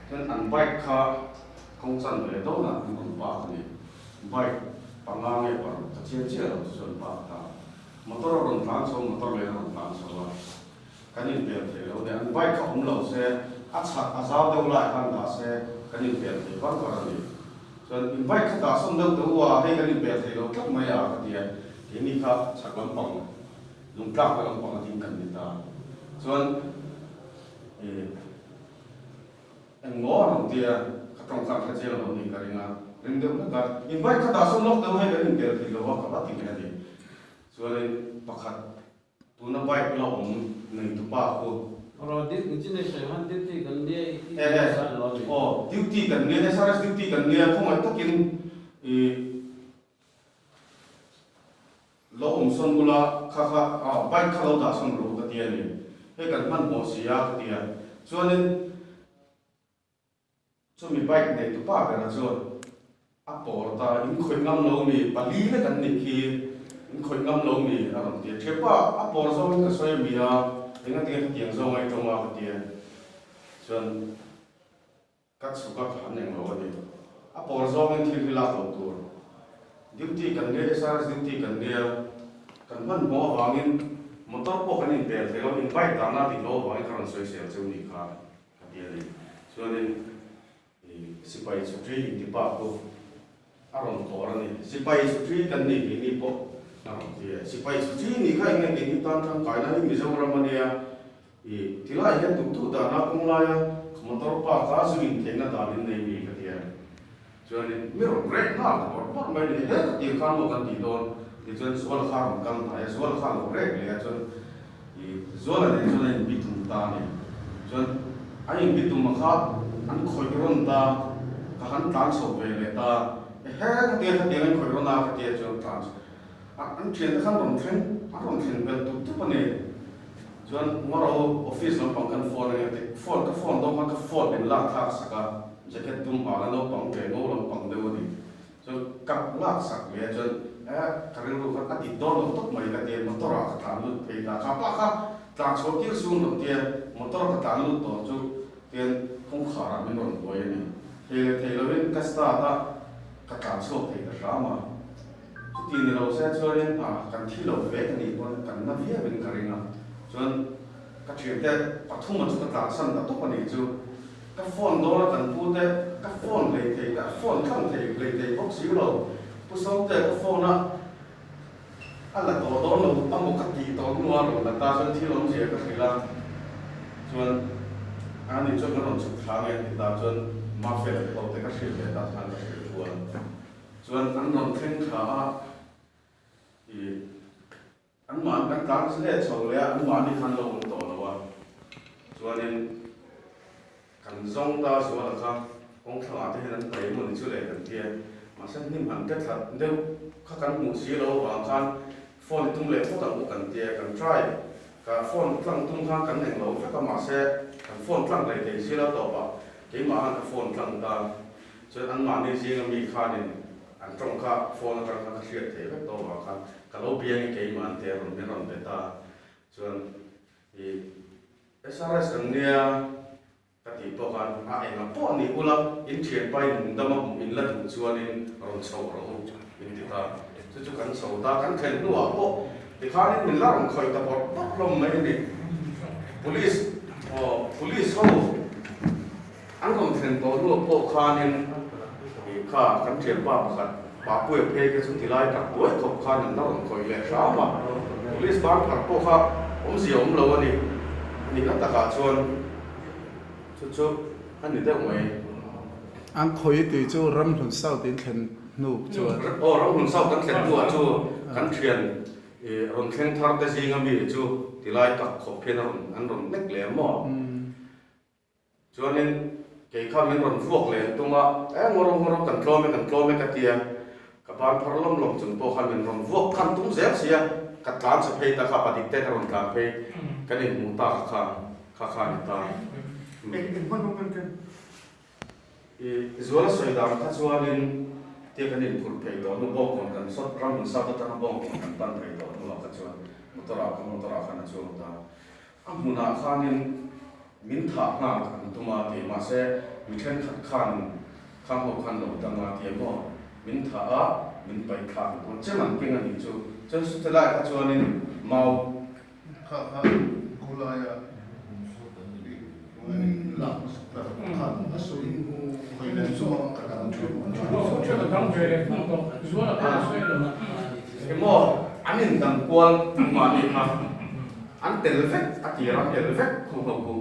Chuan an bike kha kawng chan ve dawnah an rawn park a ni. Bike panga nge paruk ka chiang chiah lo chu chu an park ta. Motor a rawn tlan chho, motor leh a rawn tlan chho a, kan inpel thei lo nia. An bike kha awm lo se, a chhak a zau deuh lai khan dah se kan inpel thei var var a ni. Chuan in bike kha dah sawn deuh teh u a, hei kan inpel thei lo tlat mai a ka ti a, keini kha chhak lampang lungtlakna lampang a ding kan ni ta. Chuan ih. Engmaw a rawn ti a, ka tawng khan hre chiang lo ni ka ring a, ring deuh hlek a, in bike kha dah sawn lawk deuh hei kan intel thei lo a ka va ti leh a ni. Chuanin pakhat tuna bike la awm nei tu pa khu. Rawh duty chin ei sawi han duty kan nia i ti nasa lo a ni. Aw duty kan nia SRS duty kan nia khawngaih takin i Lo awm sawn bula kha kha ah bike kha lo dah sawn rawh ka ti a ni. Hei kan hmanhmawh si a ka ti a. Chuanin chumi bike neitu pa bera chuan a pawr ta, in khawih ngam lo mi, pali lek an nih khi, in khawih ngam lo mi a rawn ti a. Thianpa a pawr zawngin ka sawi a mi a, engatinge khatiang zawng a i tawng a ka ti a. Chuan. Ka chhuk a, ka han eng lo a ni. A pawl zawngin thil hi lak loh tur. Duty kan nia, SRS duty kan nia, kan hmanhmawh avangin motor pawh kan inpel thei lo, in bike dahna a dik loh avangin ka rawn sawi sel cheu ni kha ka ti a ni. Chuanin i sipai chhutri inti pa khu a rawn kawr a ni. Sipai chhutri kan nih keini pawh a rawn ti a. Sipai chhutri nih kha eng nge keini tan tangkaina hi Mizoram a nia. I tilai hian duh duh dana kawng laia motor park a zu in theihna dan in nei mi ka ti a. Chuanin mi rawn rek nghal ta bawrh bawrh mai ni, he ka tir khan maw kan tih dawn ti chuan Zuala kha rawn kal hnai a, Zuala kha lo rek leh a chuan i Zuala nen chuan a inbi tum ta a ni. Chuan a inbi tum a kha an khawih rawn ta, ka han tlan chho ve leh ta, e he ka tia khatiang in khawih rawn a ka tia chuan tlan chho a, an thiante khan rawn thleng an rawn thlen belh tup tup a ni. Chuan Ngawro office lampang kan phone ania tih phone ka phone dawn khan ka phone min lak thlak sak a, jacket dum ha la naupang ve ngo lampang deuh a ni. Chuan ka lak sak ve a chuan eh ka rilru khan a dik dawn lo tawp mai ka tia motor ah ka tlan lut phei ta kha pa kha tlan chhuah tir sung lo tia motor ka tlan lut tawh chu tian kawngkhar ah min rawn buai a ni. Thei leh thei lovin ka start a ka tlan chhuak thei ta hram a. Chuti ni lo se chuanin ah kan thi lo ve ka nih pawn kan na viau in ka ring a, chuan ka thiante pathuma chu ka tlansan ta tawp a nih chu. Ka phone dawn a kan pu te ka phone hlei thei ka phone tlang thei hlei thei bawk si lo, Pu Sawmte ka phone a a la tawh dawn lo a maw ka tih tawh hnu a rawn la ta chuan thil awmzia ka hrilh a, chuan a ni chuan ka rawn chhuk thla nge a ti ta chuan Mafela te ho te ka hrilh leh ta khan ka hrilh kual. Chuan an rawn thleng thla a, ih an mahni kan tlan let chho leh a, an mahni khan lo awm tawh lo a. Chuanin kan zawng ta zuala kha kawng thlangah te hian an paih emaw ni chu leh kan ti a, mahse hnim han ke thla deuh kha kan hmuh si lo avang khan phone i tum leh phawt ang u kan ti a, kan try ka phone tlang tum khan kan eng lo vek a, mahse kan phone tlang hlei thei si lo tawpah keimah khan ka phone tlang ta. Chuan anmahni zinga mi khanin an tawng kha phone atang khan ka hriat theih vek tawh avang khan ka lo biang i keimah an tia rawn min rawn be ta. Chuan i SRS kan nia ka tih pawh khan a enga pawh ni ula in thianpa in nungdam a hmuh in la duh chuanin rawn chhoh rawh u min ti ta. Chu chu kan chho ta kan thlen hnuah pawh tikhanin min la rawn khawih ta bawrh bawrh hlawm mai a ni. Police aw police ho. An rawn thlen tawh hnuah pawh khanin ih kha kan thianpa pakhat Papuia phei kha chu tilai tak buai khawp khan an la rawn khawih leh hram a, Police ban phar pawh kha awmzia awm lo a ni. A nihna takah chuan chu chu a ni deuh mai. An khawi tui chu Ramhlun South in thlen hnu chuan. Aw, Ramhlun South kan thlen hnuah chu kan thian ih rawn thleng thar te zinga mi chu tilai tak khawp hian a rawn an rawn nek leh maw? Chuanin kei kha min rawn vuak leh an tum a, e ngawr ngawr kan tlawm e kan tlawm e ka ti a, ka ban phar lawm lawm chung pawh khan min rawn vuak khan tum zel si a, ka tlan chhe phei ta kha padik te ka rawn tlan phei kan inhmuh ta kha kha kha kha a ni ta. I Zuala sawi dan kha chuanin tia kan inphurh phei tawh hnu bawngkawn kan sawt ram in south atanga bawngkawn kan pan phei tawh hnuah kha chuan motor ah ka motor ah khan a chuang ta. A hmunah khanin. Min thah nghak an tum a ti mahse mi thenkhat khan khang ho khan lo dang a ti maw min thah a min paih thlak an tum a chem an keng a nih chu chuan chuti lai kha chuanin mau Kha kha khawlaia lak hmasak ber khan a sawi hawi leh chu ka dang thin. Emaw an indang kual mahni kha an tel vek a tir a tel vek khung ho khu.